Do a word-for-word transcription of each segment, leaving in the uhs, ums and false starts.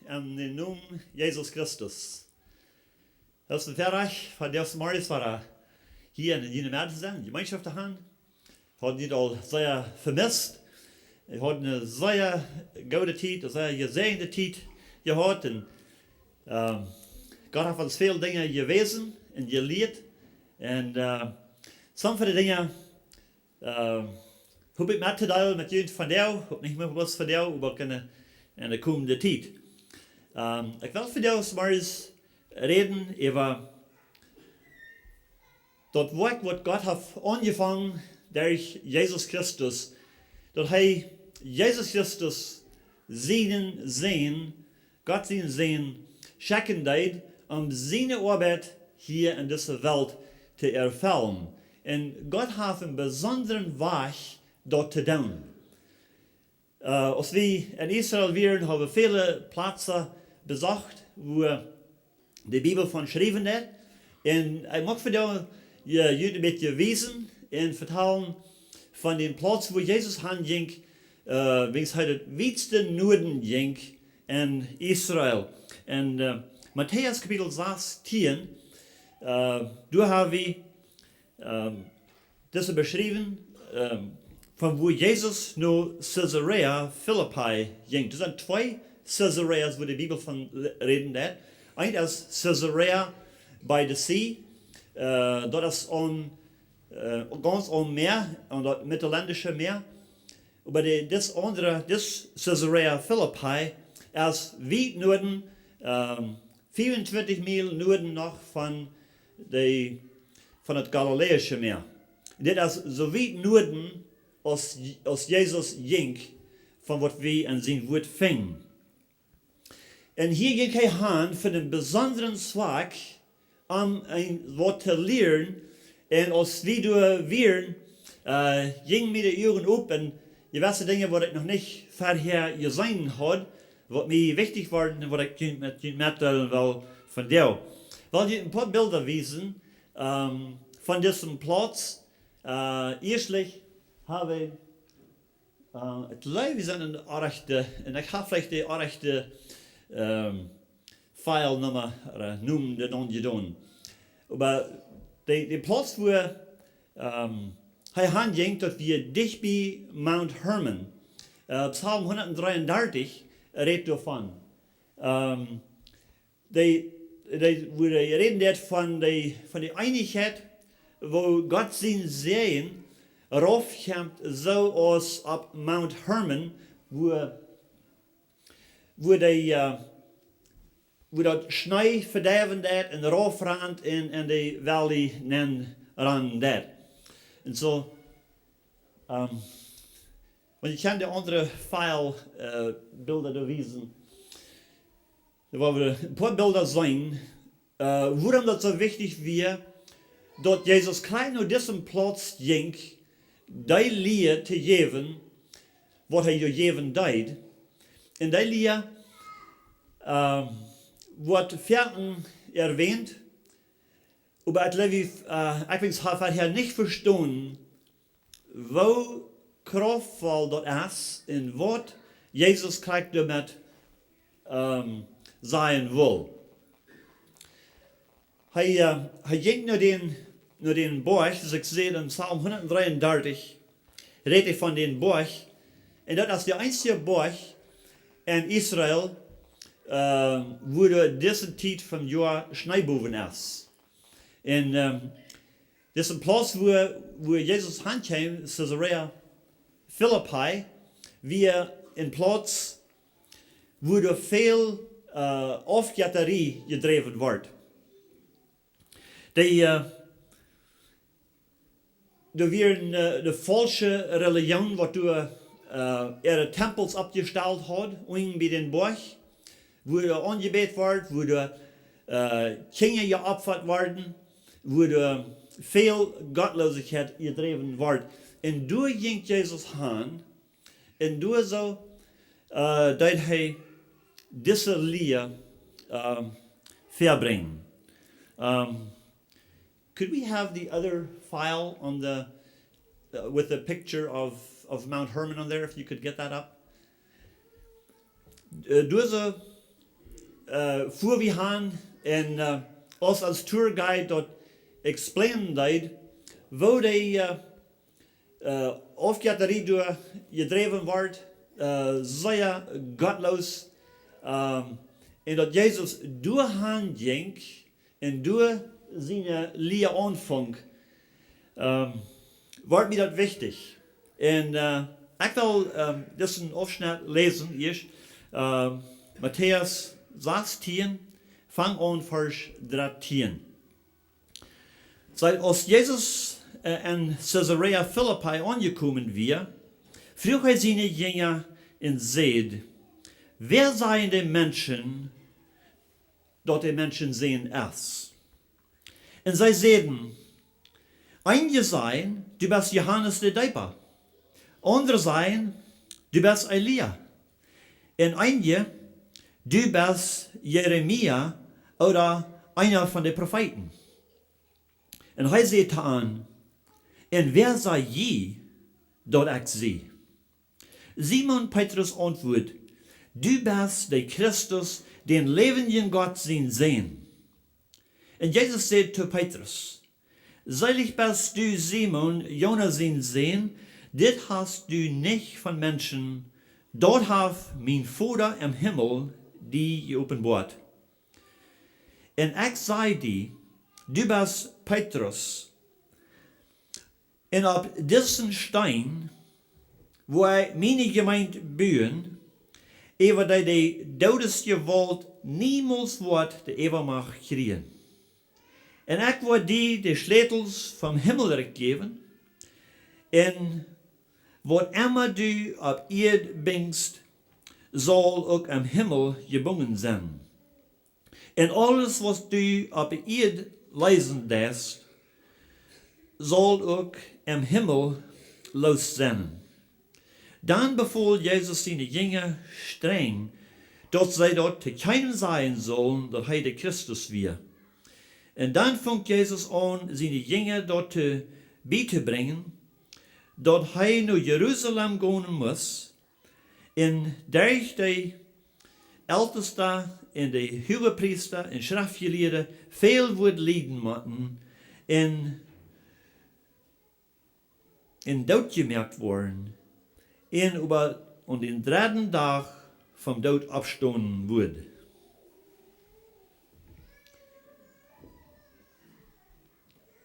en dän Nomen Jesus Christus. Daut es een Väarajcht fa dise Morjes wada hia en june Medd to sennen, Jemeenschoft to haben. Haud junt aul sea vemist. Wie hauden eene sea goode Tiet, eene sea jesäajende Tiet jehaut. Un, ähm, Gott haft ons väl Dinja jewäsen un jelieet. Un, äh, some von de Dinja, ähm, hop ekj met to deelen met junt vondoag, hop nich mea bloos vondoag, oba uk en de, en de komende Tiet. Ähm, ekj well vondoag zemorjes räden äwa daut Woakj waut Gott haft aunjefongen derch Jesus Christus, daut hee Jesus Christus, sienen Sän, Gott sienen Sän, schekjen deed, om siene Oabeit hia en dise Welt to erfellen. Un Gott haft een besondren Wajch daut to doonen. Äh, aus wie en Israel wieren, haben wie väle Plazen besocht, wua de Bibel von schriewen deit. Un ekj mucht vondoag, äh, junt een bät wiesen un vetalen von dän Plauz, wua Jesus han jinkj, äh, wiels hee daut wietste Nuaden jinkj en Israel. En, äh, Matäus Kapitel sastieen, äh, doa haben wie, ähm, dise beschräwen, ähm, von wua Jesus no Caesarea Philippi jinkj. Doa sent twee Caesareas, wua de Bibel von le-, räden deit. Eent es Caesarea by the Sea, äh, daut es aum, äh, gaunz aum Mäa, aun daut Mittelländische Mäa. Oba de, dis aundre, dis Caesarea Philippi, es wiet Nuaden, ähm, fiefuntwintich Miel Nuaden noch von de, von daut Galiläische Mäa. Dit es soo wiet Nuaden aus, aus Jesus jinkj, von waut wie en sien Wuat finjen. Un hia jinkj hee han fa eenen besondren Zweck, om een waut to lieren. Un aus wie doa wieren, äh, jinjen mie de Uagen op un jewesse Dinja waut ekj noch nich verhäa jeseenen haud, waut mie wichtich wieren un waut ekj junt met, junt metdeelen well vondoag. Well junt een poa Bilda wiesen, ähm, von disen Plauz. Äh, ieeschtlich hab ekj, äh, ekj jleew, wie sent en de orrajchte, un ekj hab veleicht de orrajchte, ähm, File Numma, äh, Nomen doa aunjedonen. Oba de, de Plauz, wua, ähm, hee han jinkj, daut wia dicht bie Mount Hermon. Äh, Psalm hundatdreeundartich rät doavon. Ähm, de, de, wua de räden deit von de, von de Eenichkjeit, wua Gott sien Säajen raufkjemt, soo aus opp Mount Hermon, wua, wua de, äh, wua daut Schnee vedeiwen deit un raufrant un, un de Valley nenrannen deit. Un soo, ähm, wan jie kjennen de aundre File, äh, Bilda doa wiesen. Doa woa wie een poa Bilda seenen, äh, wuarom daut soo wichtich wia, daut Jesus krakjt no disen Plauz jinkj, dee Lia to jäwen, waut hee doa jäwen deed. Un dee Lia, ähm, woat foaken erwähnt, oba ekj jleew, äh, ekj ha verhäa nich vestonen, woo kraftvoll daut es un waut Jesus krakjt doamet, ähm, sajen well. Hee, äh, hee jinkj no dän, no dän Boajch, soo aus ekj säd en Psalm hundatdreeundartich, rät hee von dän Boajch. Un daut es de eensje Boajch en Israel, äh, wua doa dise Tiet vom Joa Schnee bowen es. Un, ähm, dise Plauz, wua, wua Jesus han kjeem, Caesarea Philippi, wia een Plauz, wua doa väl, äh, Aufjettarie jedräwen wort. Dee, äh, doa wieren, äh, de faulsche Relijoon, waut doa, äh, äare Tempels oppjestalt haud, unjen bie dän Boajch, wua doa aunjebät wort, wua doa, äh, Kjinja jeopfat worden, wua doa väl Gottloosichkjeit jedräwen wort. Un doa jinkj Jesus han, un doa soo, äh, deed hee dise Lia, ähm, väabrinjen. Ähm, could we have the other file on the, uh, with the picture of, of Mount Hermon on there, if you could get that up? Äh, doa soo, äh, fua wie han un, äh, aus, aus Tourguide daut explainen deed, woo dee, äh, äh, Aufjetterie doa jedräwen wort, äh, sea gottloos, ähm, un daut Jesus doa han jinkj un doa siene Lia aunfunk, ähm, wort mie daut wichtich. Un, äh, ekj well, ähm, disen Aufschnett läsen, ieescht, ähm, Matäus sastieen, fang aun Varsch drettieen. Soo, aus Jesus, äh, en Caesarea Philippi aunjekomen wia, fruach hee siene Jinja un säd: "Wäa sajen de Menschen, daut de Menschensän es?" Un see säden: "Eenje sajen, du best Johanes de Deepa. Aundre sajen, du best Elia. Un eenje, du best Jeremia ooda eena von de Profeeten." Un hee säd to an: "Un wäa saj jie, daut ekj sie?" Simon Petrus auntwuad: "Du best de Christus, dän läwenjen Gott sien Sän." Un Jesus säd to Petrus: "Seelich best du, Simon, Jona sien Sän, dit hast du nich von Menschen, daut haft mien Voda em Himmel die jeopenboat. Un ekj saj die, du best Petrus, un opp disen Steen woa ekj miene Jemeent buen, äwa dee de Doodesjewault niemols woat de Äwamacht kjrieen. Un ekj woa die de Schlätels vom Himmelrikj jäwen, un waut emma du opp Ieed binjst, saul uk em Himmel jebungen sennen. Un aules waut du opp Ieed leesen deist, saul uk em Himmel loos sennen." Dan befool Jesus siene Jinja strenj, daut see daut to kjeenem sajen sullen, daut hee de Christus wia. Un dan funk Jesus aun, siene Jinja daut to, bie to brinjen, daut hee no Jerusalem gonen must, un derch de Eltesta un de Huagepriesta un Schreftjelieede väl wudd lieden motten un, un dootjemoakt woaren, un oba aun dän dredden Dach vom Doot oppstonen wudd.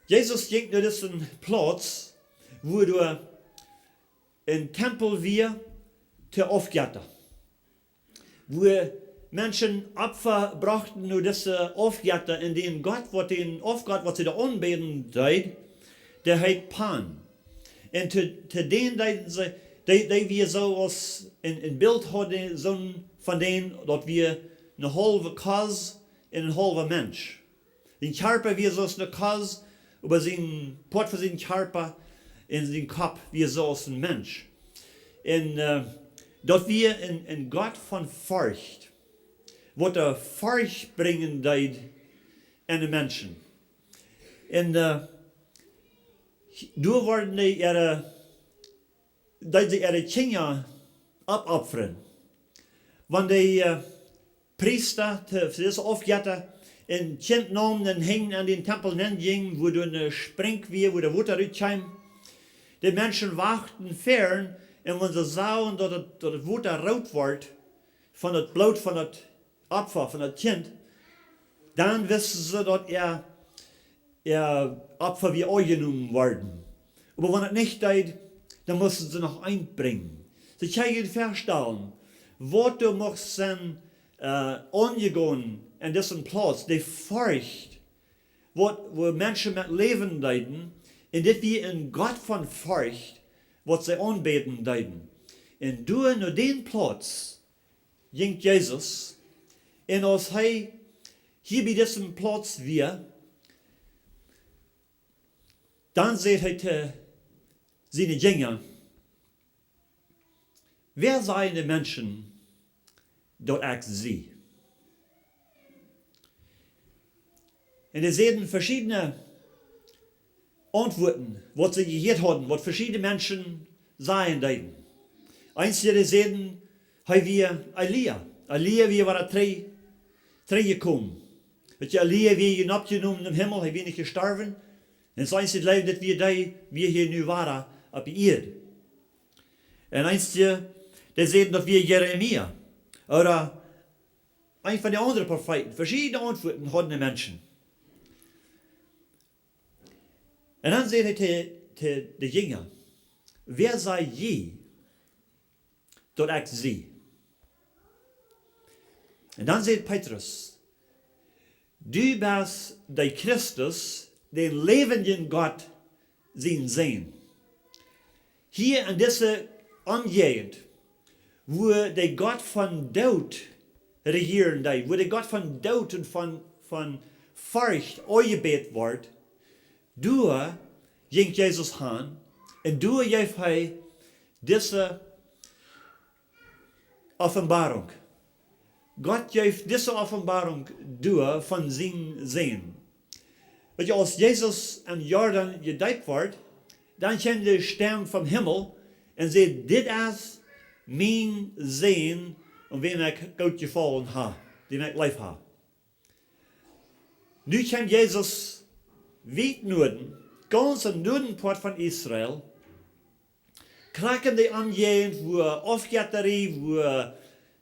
Jesus jinkj no disen Plauz, wua doa een Tempel wia to Aufjetta, wua Menschen Opfa brochten no dise Aufjetta, un dän Gott, waut dän Aufgott, waut see doa aunbäden deed, dee heet Pan. Un to, to dän deeden see, dee, dee wia soo aus een, een Bilt haud, soon von dän, daut wia een haulwe Kos un een haulwa Mensch. Sien Kjarpa wia soo aus ne Kos, oba sien Poat von sien Kjarpa un sien Kopp wia soo aus een Mensch. Un, äh, daut wia een, een Gott von Forcht, waut de Forcht brinjen deed aun de Menschen. Un, äh, doa worden dee äare, deeden see äare Kjinja oppopfren. Wan de, äh, Priesta, de, dise Aufjetta, een Kjint neemen un hinjen aun dän Tempel nenn jinjen, wua doa ne Sprinkj wia, wua daut Wota rutkjeem. De Menschen wachten fäaren, un wan see sagen, daut daut, daut daut Wota root wort von daut Bloot von daut Opfa, von daut Kjint, dan wisten see, daut äa, äa Opfa wia aunjenomen worden. Oba wan daut nich deed, dan musten see noch eent brinjen. See kjennen sikj väastalen, waut doa mucht sennen, äh, aunjegonen aun disen Plauz, de Forcht, waut, wua Menschen met läwen deeden, un dit wia een Gott von Forcht, waut see aunbäden deeden. Un doa no dän Plauz jinkj Jesus, un aus hee hia bie disen Plauz wia, dan säd hee to siene Jinja: "Wäa sajen de Menschen, daut ekj sie?" Un dee säden veschiedne Auntwuaten, waut see jehieet hauden, waut veschiedne Menschen sajen deeden. Eenje säden, hee wia Elia. Elia wia, wia de dree trigjjekomen. Daut Elia wia hia oppjenomen em Himmel, hee wia nich jestorwen. Un soo eent säd, daut wia dee, wia hia nu wada opp de Ieed. Un eent, dee säden, daut wia Jeremia. Ooda eent von de aundre Profeeten. Veschiedne Auntwuaten hauden de Menschen. Un dan säd hee to, to de Jinja: "Wäa saj jie, daut ekj sie?" Un dan säd Petrus: "Du best de Christus, dän läwendjen Gott sien Sän." Hia en dise Omjäajent, wua de Gott von Doot rejieren deed, wua de Gott von Doot un von, von Forcht aunjebät wort, doa jinkj Jesus han un doa jeef hee dise Openboarunk. Gott jeef dise Openboarunk doa von sienen Sän. Weetst, aus Jesus em Jordan jedeept wort, dan kjeem de Stemm vom Himmel un säd: "Dit es mien Sän, aun wäm ekj goot Jefaulen ha, dän ekj leef ha." Nu kjeem Jesus wiet Nuaden, gaunz em Nuadenpoat von Israel, krakjt en de Omjäajent, wua Aufjettarie, wua,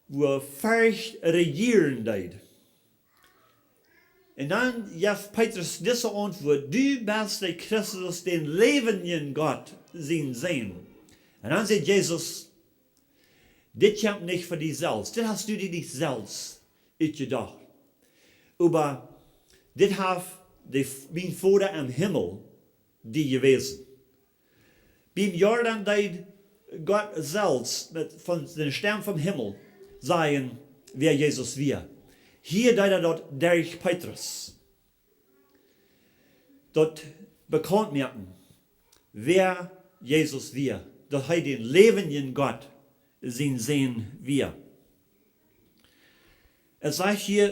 wua Forcht rejieren deed. Un dan jeef Petrus dise Auntwuat: "Du best de Christus, dän läwendjen Gott sien Sän." Un dan säd Jesus: "Dit kjemt nich von die selfst. Dit hast du die nich selfst utjedocht. Oba dit haft de, mien Voda em Himmel die jewäsen." Biem Jordan deed Gott selfst met, von de Stemm vom Himmel sajen, wäa Jesus wia. Hia deed hee daut derch Petrus. Daut bekaunt moaken, wäa Jesus wia. Daut hee dän läwendjen Gott sien Sän wia. Et sajcht hia,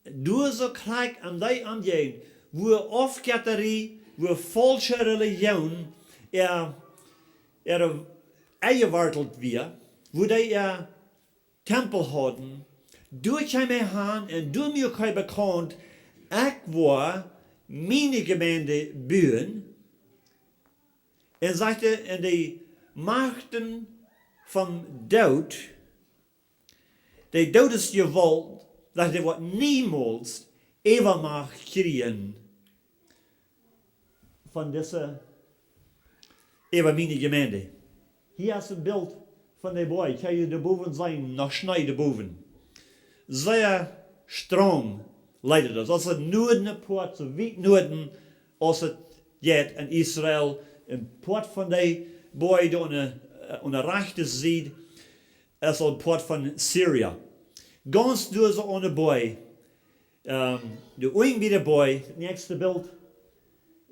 doa soo krakjt en dee Omjäajent, wua Aufjettarie, wua faulsche Relijoon äa, äa enjewortelt wia, wua dee äa Tempel hauden, doa kjeem hee han un doa muak hee bekaunt: "Ekj woa miene Jemeent buen." Un sajcht hee, un de Machten vom Doot, de Doodesjewault, sajcht hee, woat niemols Äwamacht kjrieen von dise, äwa miene Jemeent. Hia es een Bilt von de Boaj. Kjenn jie doa bowen seenen, noch Schnee doa bowen. Sea straum leet daut. Daut es een Nuadenpoat, soo wiet Nuaden aus et jeit en Israel. Een Poat von de Boaj doa aun de, äh, aun de rajchte Sied es een Poat von Syrien. Gaunz doa soo aun de Boaj. Ähm, de Unj bie de Boaj, daut näakjste Bilt,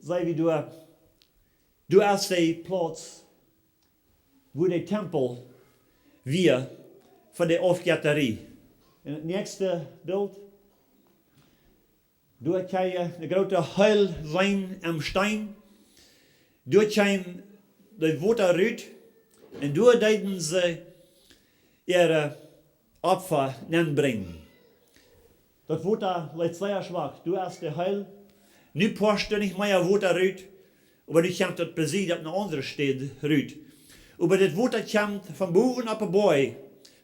see wie doa, doa es de Plauz, wua de Tempel wia von de Aufjettarie. Un daut näakjste Bilt, doa kjenn jie de groote Heel seenen em Steen. Doa kjeem daut Wota rut un doa deeden see äare Opfa nenbrinjen. Daut Wota leet sea schwak. Doa es de Heel. Nu poascht doa nich mea Wota rut, oba nu kjemt daut besied opp eene aundre Städ rut. Oba dit Wota kjemt von bowen opp de Boaj,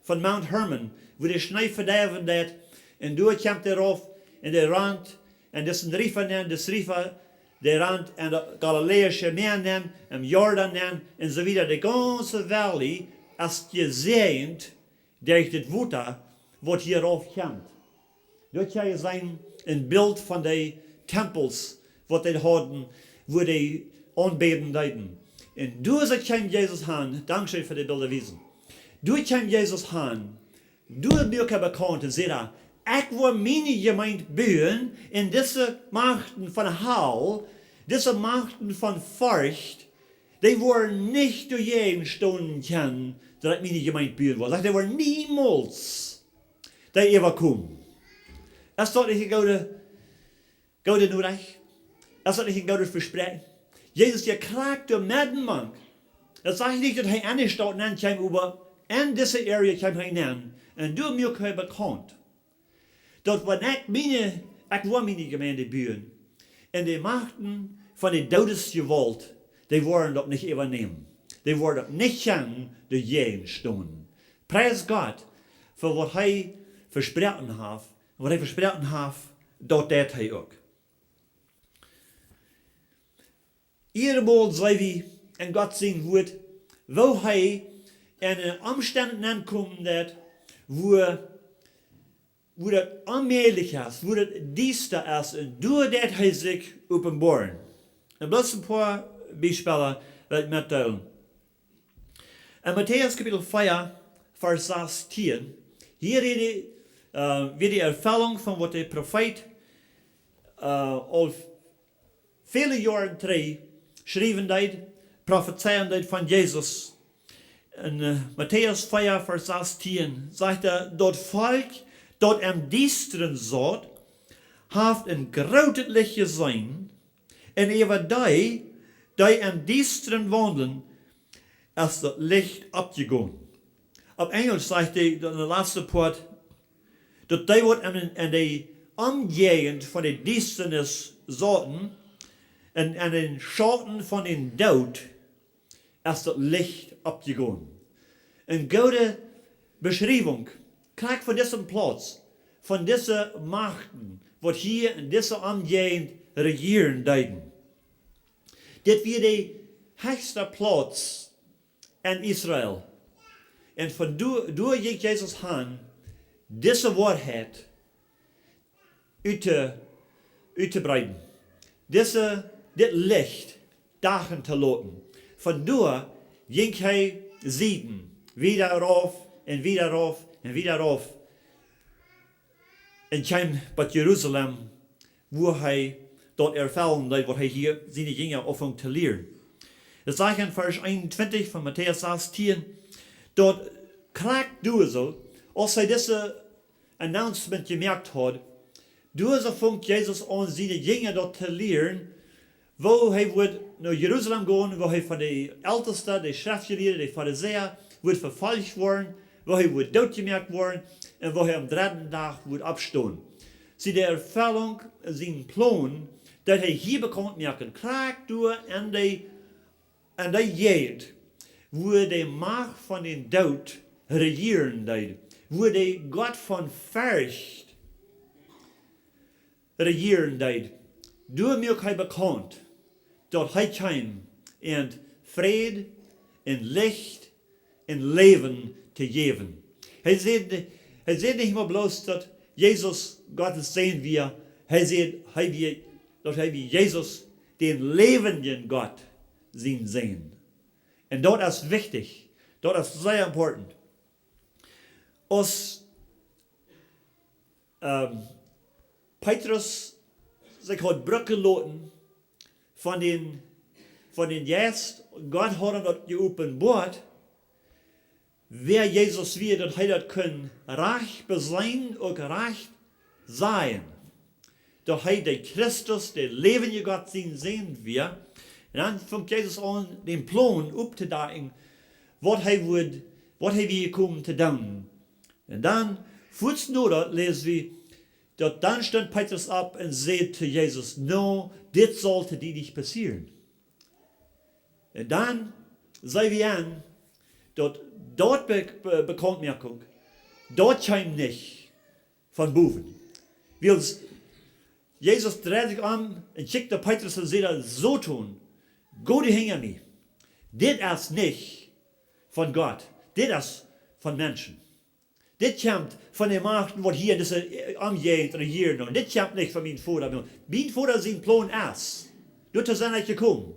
von Mount Hermon, wua de Schnee vedeiwen deit, un doa kjemt hee rauf en dee rant en disen Riefa nenn, dis Riefa, dee rant en daut Galiläische Mäa nenn, em Jordan nenn, un soo wieda. De gaunze valley es jesäajent derch dit Wota, waut hia rauf kjemt. Doa kjenn jie seenen een Bilt von de Tempels, waut dee hauden, wua dee aunbäden deeden. Un doa soo kjeem Jesus han, dankscheen fa de Bilda wiesen. Doa kjeem Jesus han, doa muak hee bekaunt un säd: "Ekj woa miene Jemeent buen, un dise Machten von Hal, dise Machten von Forcht, dee woaren nich doajäajen stonen kjennen, daut ekj miene Jemeent buen woa." Sajcht, dee woaren niemols doa äwakomen. Es daut nich eene goode, goode Norecht? Es daut nich een goodet Vespräakjen? Jesus, dee krakjt doa medden mank. Daut sajcht nich, daut hee enne Staut nenn kjeem, oba en dise area kjeem hee nenn. Un doa muak hee bekaunt. Daut wan ekj miene, ekj woa miene Jemeent buen, un de Machten von de Doodesjewault, dee woaren daut nich äwanämen. Dee woaren daut nich kjennen doajäajen stonen. Pries Gott fa waut hee vesproaken haft. Waut hee vesproaken haft, daut deit hee uk. Eenmol see wie en Gott sien Wuat, woo hee en de Omstend nenkomen deit, wua, wua daut onmäajlich es, wua daut diesta es, un doa deit hee sikj openboaren. Un bloos een poa Biespels well ekj metdeelen. En Matäus Kapitel vea, Varsch sastieen, hia rät hee, äh, wia de Erfellunk von waut de Profeet, äh, aul väle Joaren trigj schriewen deed, profezeien deed von Jesus. En, äh, Matäus vea, Varsch sastieen, sajcht hee: "Daut Volkj, daut em Diestren saut, haft een grootet Licht jeseenen, un äwa dee, dee em Diestren waundlen, es daut Licht oppjegonen." Opp Enjlisch sajcht hee, daut en de latste Poat, daut dee waut en, en de Omjäajent von de Diestanis sauten, en, en dän Schauten von dän Doot, es daut Licht oppjegonen. Eene goode Beschriewunk, krakjt von disen Plauz, von dise Machten, waut hia en dise Omjäajent rejieren deeden. Dit wia de hechste Plauz en Israel. Un von doa, doa jinkj Jesus han, dise Woarheit ut to, ut to breiden. Dise, dit Licht dachen to loten. Von doa jinkj hee Sieden, wieda rauf un wieda rauf un wieda rauf. Un kjeem bat Jerusalem, wua hee daut erfellen deed, waut hee hia siene Jinja aunfunk to lieren. Daut sajcht en Varsch eenuntwintich von Matäus sastieen, daut krakjt doa soo, aus hee dise Announcement jemoakt haud, doa soo funk Jesus aun, siene Jinja daut to lieren, woo hee wudd no Jerusalem gonen, woo hee von de Elteste, de Schreftjelieede, de Farisäa, wudd vefolcht woaren, woo hee wudd dootjemoakt woaren un woo hee aum dredden Dach wudd oppstonen. See, de Erfellunk, sien Plon, daut hee hia bekaunt moaken, krakjt doa en de, en de Jäajent, wua de Macht von dän Doot rejieren deed, wua de Gott von Forcht rejieren deed, doa muak hee bekaunt, daut hee kjeem en Fräd, en Licht, en Läwen to jäwen. Hee säd, hee säd nich mau bloos, daut Jesus Gott sien Sän wia, hee säd, hee wia, daut hee wia Jesus, dän läwendjen Gott sien Sän. Un daut es wichtich, daut es sea important. Aus, ähm, Petrus sikj haud brucken loten von dän, von dän Jeist, Gott haud am daut jeopenboat, wäa Jesus wia, daut hee daut kunn rajcht beseenen, uk rajcht sajen, daut hee de Christus, de läwendje Gott sien Sän wia. Un dan funk Jesus aun, dän Plon opptodakjen, waut hee wudd, waut hee wia jekomen to doonen. Un dan, fuaz no daut, läs wie, daut dan stunt Petrus opp un säd to Jesus: "Nä, dit saul to die nich passieren." Un dan see wie aun, daut daut Be-, Be-, Bekauntmoakunk, daut kjeem nich von bowen. Wiels Jesus dreid sikj om un kjikjt no Petrus un säd: "Soton, go die hinja mie. Dit es nich von Gott. Dit es von Menschen. Dit kjemt von de Machten, waut hia en dise, äh, Omjäajent rejieren doonen. Dit kjemt nich von mien Voda. Mien Voda sien Plon es, doa to sennen ekj jekomen,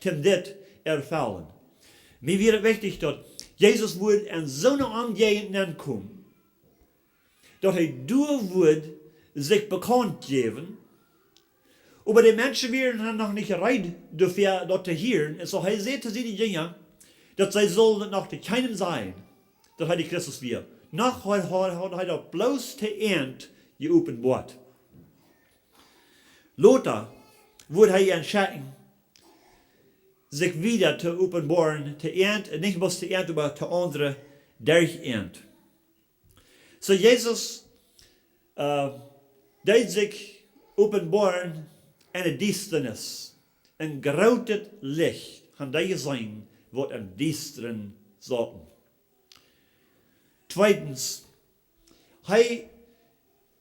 toom dit erfellen." Mie wia daut wichtich, daut Jesus wudd en soone Omjäajent nenkomen, daut hee doa wudd sikj bekaunt jäwen, oba de Menschen wieren dan noch nich reed doafäa, daut to hieren. Un soo hee säd to siene Jinja, daut see sullen noch to kjeenem sajen, daut hee de Christus wia. Noch haud, haud, haud hee daut bloos to an jeopenboat. Lota wudd hee an schekjen, sikj wieda to openboaren, to an, un nich bloos to an, oba to aundre derch an. Soo Jesus äh, deed sikj openboaren enne Diestanis. Een grootet Licht haben dee jeseenen, waut em Diestren sauten. Tweedens, hee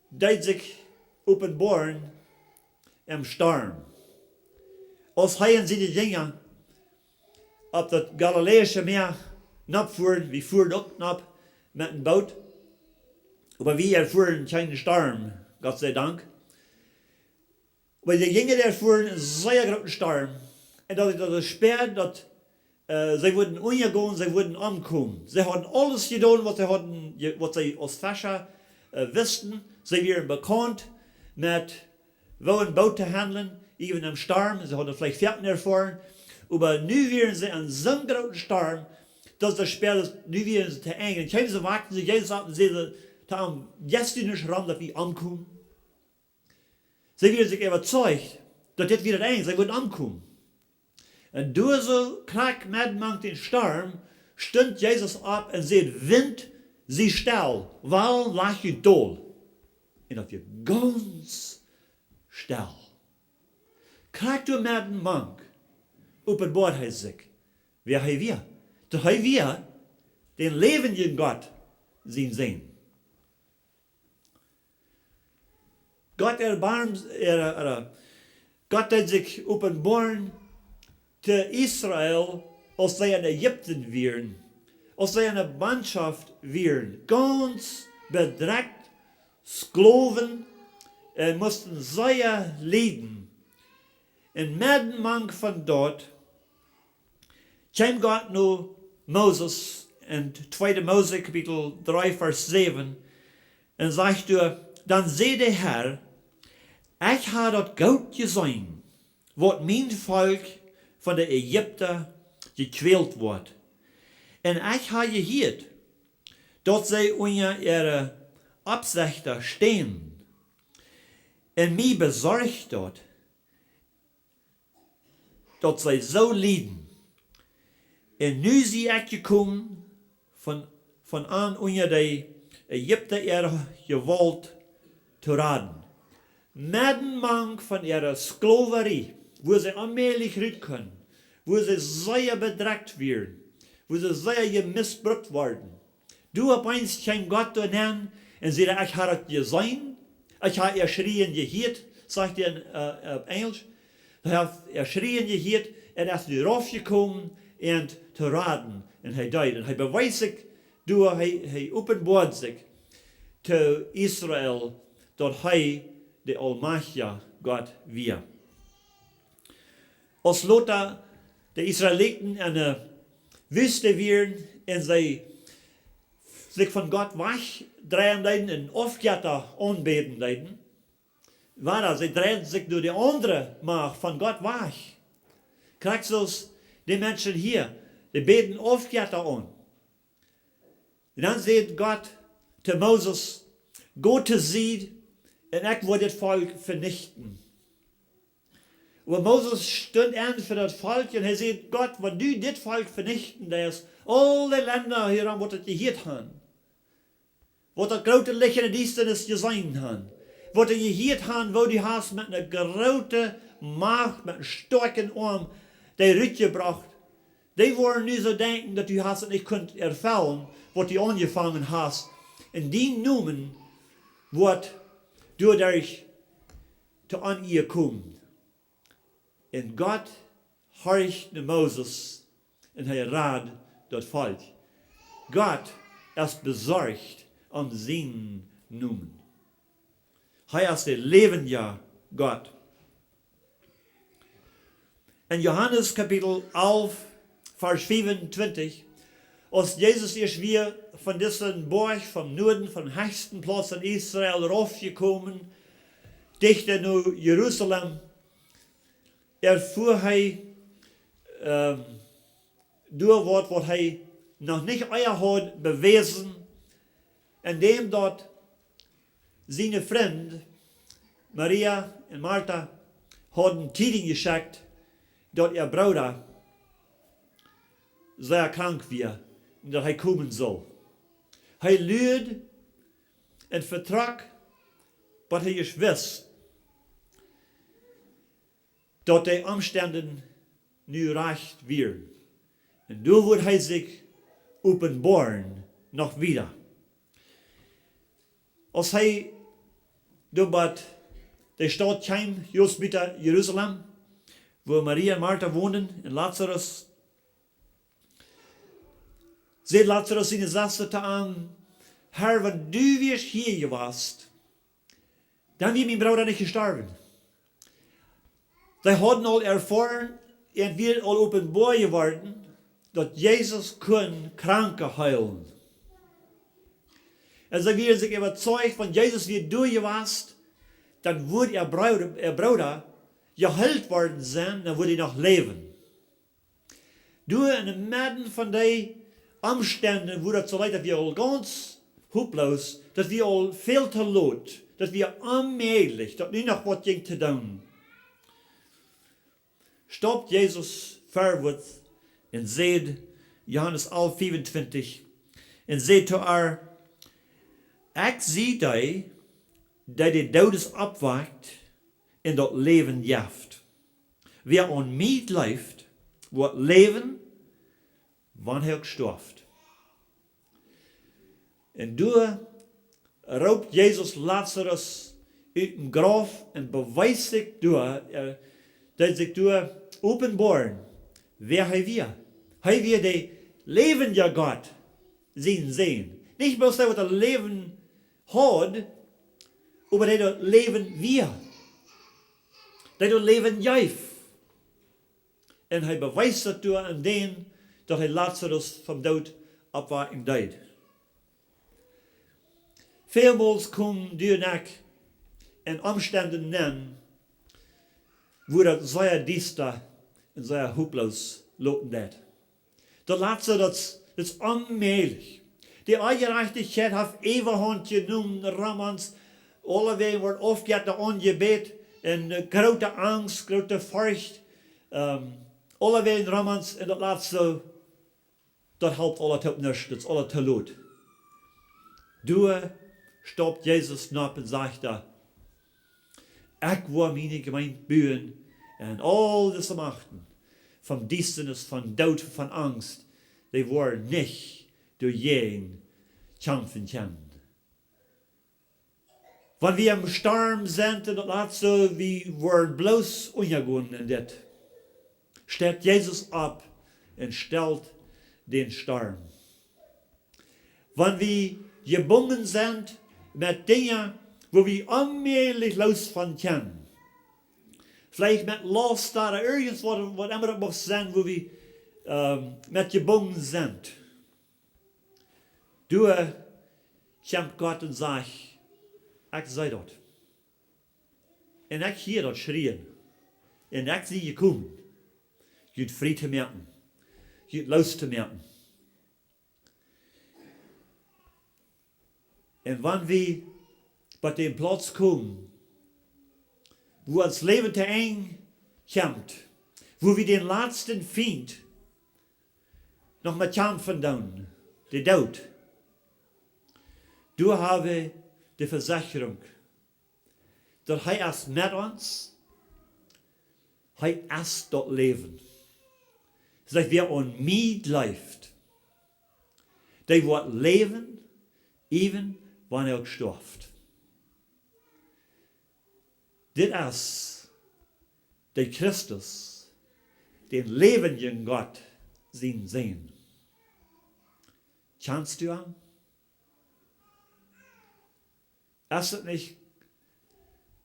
deed sikj openboaren em Storm. Aus hee un siene Jinja opp daut Galiläische Mäa nopp fuaren, wie fuaren uk nopp met een Boot, oba wie erfuaren kjeenen Storm, Gott sei Dank. Oba dee jinjen doa ver een sea grooten Storm. Un daut ekj daut späad, daut, äh, see wudden unjagonen, see wudden omkomen. See hauden aules jedonen, waut see hauden, je-, waut see aus Fescha, äh, wisten. See wieren bekaunt met woo een Boot to handlen, even em Storm. See hauden veleicht foaken erfoaren. Oba nu wieren see en soon grooten Storm, daut see späaden, nu wieren see to Enj. Un kjeemen see, wakjten see Jesus opp un säden see to am: "Jeist du nich rom, daut wie omkomen?" See wieren sikj äwazeicht, daut dit wia daut Enj, see wudden omkomen. Un doa soo krakjt medden mank dän Storm stunt Jesus opp un säd: "Wint, sie stell, Walen, lajcht junt dol." Un daut wia gaunz stell. Krakjt doa medden mank openboad hee sikj, wäa hee wia. Daut hee wia dän läwenjen Gott sien Sän. Gott erbarmd, er, er, Gott deed sikj openboaren to Israel, aus see en Ägipten wieren, aus see enne Baunschoft wieren, gaunz bedrekjt, Sklowen, äh, musten sea lieden. Un medden mank von daut kjeem Gott no Moses en tweede Mose Kapitel dree Varsch säwen un sajcht doa: "Dan säd de Herr: Ekj hab daut goot jeseenen, waut mien Volkj von de Ägipta jekjwält woat. Un ekj hab jehieet, daut see unja äare Oppsechta stänen. Un mie besorcht daut, daut see soo lieden. Un nu sie ekj jekomen, von, von an unja de Ägipta äare Jewault to raden." Medden mank von äare Sklowerie, wua see onmäajlich rut kunnen, wua see sea bedrekjt wieren, wua see sea jemisbrukt worden, doa opp eemol kjeem Gott doa nenn un säd: "Ekj hab daut jeseenen, ekj hab äa Schrieen jehieet", sajcht hee en, äh, opp Enjlisch. Hee haft äa Schrieen jehieet un es nu raufjekomen an to raden. Un hee deed. Un hee bewiest sikj doa, hee, hee openboad sikj to Israel, daut hee de aulmajchtja Gott wia. Aus lota de Israeliten en de Wüste wieren un see sikj von Gott wajchdreien deeden un Aufjetta aunbäden deeden, wada, see dreiden sikj no de aundre Macht von Gott wajch. Krakjt soo aus de Menschen hia, dee bäden Aufjetta aun. Un dan säd Gott to Moses: "Go to Sied un ekj woa dit Volkj venichten." Oba Moses stunt en fa daut Volkj un hee säd: "Gott, wan du dit Volkj venichten deist, aul de Lenda hia om waut daut jehieet han, waut daut groote Licht en de Diestanis jeseenen han, waut dee jehieet han, woo du hast met eene groote Macht, met eenen stoakjen Oarm, dee rutjebrocht, dee woaren nu soo denkjen, daut du hast daut nich kunt erfellen, waut du aunjefongen hast. Un dien Nomen woat doaderch to Onea komen." Un Gott horcht no Moses un hee rad daut Volkj. Gott es besorcht om sienen Nomen. Hee es de läwenja Gott. En Johanes Kapitel alf, Varsch fiefuntwintich, aus Jesus ieescht wia von disen Boajch, vom Nuaden, vom hechsten Plauz en Israel, raufjekomen, dichta no Jerusalem, erfua hee, ähm, doa waut, waut hee noch nich ea haud bewäsen, endäm daut siene Frind Maria un Marta hauden Tiedinj jeschekjt, daut äa Brooda sea krank wia un daut hee komen sull. Hee luad un vetrok waut hee ieescht wist, daut de Omstenden nu rajcht wieren. Un doa wudd hee sikj openboaren noch wieda. Aus hee doa bie de Staut kjeem, jrod buta Jerusalem, wua Maria un Marta wonden, un Lazarus, säd Lazarus siene Sesta to am: "Herr, wan du wieescht hia jewast, dan wia mien Brooda nich jestorwen." See hauden aul erfoaren, an wia aul openboa jeworden, daut Jesus kunn Kranke heelen. Un see wieren sikj äwazeicht, wan Jesus wia doa jewast, dan wudd äa Brooda, äa Brooda jeheelt worden sennen, dan wudd hee noch läwen. Doa en de Medden von dee Omstenden, wua daut soo leet, daut wia aul gaunz hoploos, daut wia aul väl to lot, daut wia onmäajlich, daut nu noch waut jinkj to doonen, staupt Jesus verwoats un säd, Johanes alf vieruntwintich, un säd to ar: "Ekj sie dee, dee de Doodes oppwakjt un daut Läwen jeft. Wäa aun mie jleeft, woat läwen, wan hee uk stoaft." Un doa roopt Jesus Lazarus ut dän Grauf un bewiest sikj doa, äh, deed sikj doa openboaren, wäa hee wia. Hee wia de läwenje Gott sien Sän. Nich bloos dee, waut daut Läwen haud, oba dee daut Läwen wia. Dee daut Läwen jeef. Un hee bewiest daut doa aun dän, daut hee Lazarus vom Doot oppwakjen deed. Välmols kome du un ekj en Omstenden nenn, wua daut sea diesta un sea hoploos loten deit. Daut latste, daut, daut es onmäajlich. De Onjerajchtichkjeit haft Äwahaunt jenomen, rom ons, aulawäajen woat aufjeat, de Aunjebäd, un, äh, groote Angst, groote Forcht, ähm, aulawäajen rom ons, un daut latste, daut halpt aula toop nuscht, daut es aula too lot. Doa staupt Jesus nopp un sajcht doa: "Ekj woa miene Jemeent buen un aul dise Machten von Diestanis, von Doot, von Angst, dee woaren nich doajäajen kjamfen kjennen." Wan wie em Storm sent un daut lat soo, wie woaren bloos unjagonen en dit, steit Jesus opp un stelt dän Storm. Wan wie jebungen sent met Dinja, wua wie onmäajlich loos von kjennen, veleicht met Laust ooda irjentwaut, waut emma daut mucht sennen, wua wie, ähm, met jebungen sent, doa kjemt Gott un sajcht: "Ekj see daut. Un ekj hia daut schrieen. Un ekj sie jekomen, junt frie to moaken, junt loos to moaken." Un wan wie bie dän Plauz komen, wua ons Läwen to Enj kjemt, wua wie dän latsten Fient noch met kjamfen doonen, de Doot, doa hab wie de Vesechrunk, daut hee es met ons, hee es daut Läwen. Sajcht: "Wäa aun mie jleeft, dee woat läwen, iewen wan hee uk stoaft." Dit es de Christus, dän läwenjen Gott sien Sän. Kjanst du am? Es daut nich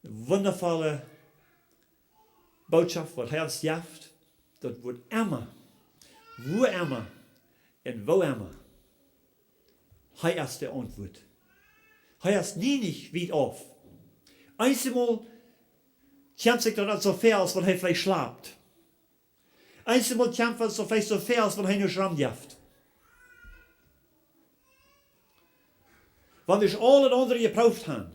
wundavolle Bootschoft, waut hee ons jeft? Daut woat emma, wua emma un woo emma, hee es de Auntwuat. Hee es nie nich wiet auf. Eenjemol kjemt sikj daut soo väa, aus wan hee veleicht schlapt. Eenjemol kjemt daut soo, veleicht soo väa, aus wan hee nuscht romjeft. Wan wie aul daut aundre jeprooft haben,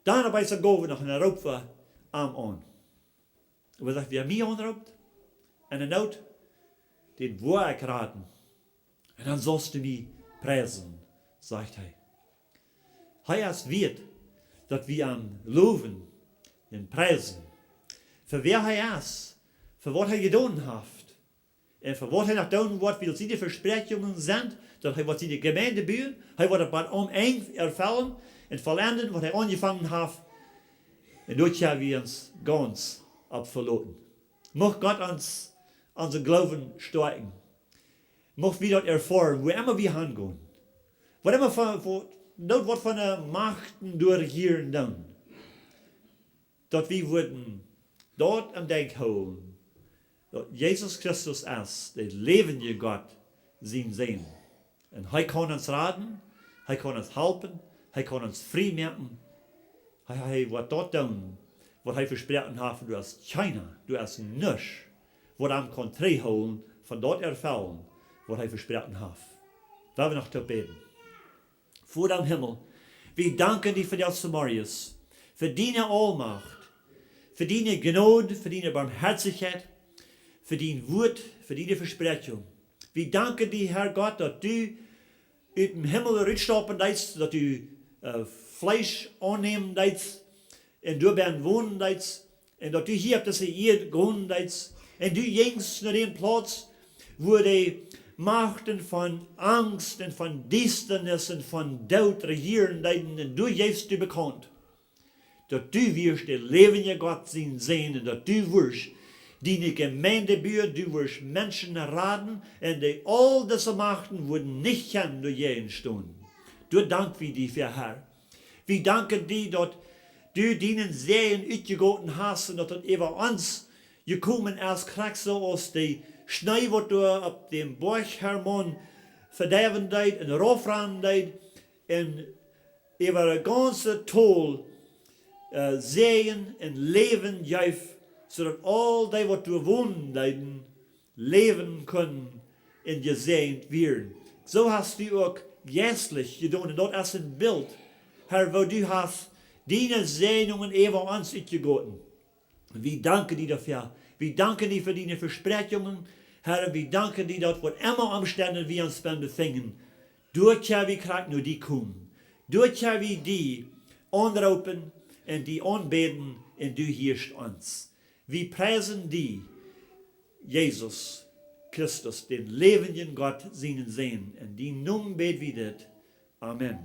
dan opp eemol gonen wie noch un dan roopen wie am aun. Un hee sajcht: "Wäa mie aunroopt en de Noot, dän woa ekj raden. Un dan saust du mie priesen", sajcht hee. Hee es wieet, daut wie am lowen un priesen. Fa wäa hee es, fa waut hee jedonen haft. Un fa waut hee noch doonen woat, wiels siene Vespräakjungen sent, daut hee woat siene Jemeent buen, hee woat daut bat aum Enj erfellen un vollenden, waut hee aunjefongen haft. Un doa kjenn wie ons gaunz opp veloten. Mucht Gott ons, onsen Gloowen stoakjen. Mucht wie daut erfoaren, wua emma wie hangonen. Waut emma fa, fa, daut waut fa ne Machten doa rejieren doonen. Daut wie wudden daut aum Denkj hoolen, daut Jesus Christus es de läwendje Gott sien Sän. Un hee kaun ons raden, hee kaun ons halpen, hee kaun ons frie moaken. Hee, hee woat daut doonen, waut hee vesproaken haft. Doa es kjeena, doa es nuscht, waut am kaun trigjhoolen von daut erfellen, waut hee vesproaken haft. Lot ons noch toop bäden. Voda em Himmel, wie danken die fa dise Morjes, fa diene Aulmacht, fa diene Jnod, fa diene Barmhoatichkjeit, fa dien Wuat, fa diene Vespräakjunk. Wie danken die, Herr Gott, daut du ut dän Himmel rutstaupen deetst, daut du, äh, Fleesch aunnämen deetst un doa benn wonen deetst, un daut du hia opp dise Ieed gonen deetst, un du jinjst no dän Plauz, wua de Machten von Angst un von Diestanis un von Doot rejieren deeden, un du jeefst die bekaunt, daut du wieescht de läwendje Gott sien Sän, un daut du wurscht diene Jemeent buen, du wurscht Menschen raden, un de, aul dise Machten wudden nich kjennen doajäajen stonen. Doa dank wie die fa, Herr. Wie danken die, daut du dienen Säajen utjegoten hast un daut daut äwa ons jekomen es, krakjt soo aus de Schnee, waut doa opp dän Boajch Hermon vedeiwen deed un raufrannen deed, un äwa daut gaunze Tol, äh, Säajen un Läwen jeef, soo daut aul dee, waut doa wonen deeden, läwen kunnen un jesäajent wieren. Soo hast du uk jeistlich jedonen. Un daut es een Bilt, Herr, woo du hast diene Säajnungen äwa ons utjegoten. Wie danken die doafäa. Wie danken die fa diene Vespräakjungen. Herr, wie danken die, daut waut emma Omstend wie ons benn befinjen, doa kjenn wie krakjt no die komen. Doa kjenn wie die aunroopen un die aunbäden un du hieescht ons. Wie priesen die, Jesus Christus, dän läwendjen Gott sienen Sän. En dienen Nomen bäd wie dit. Amen.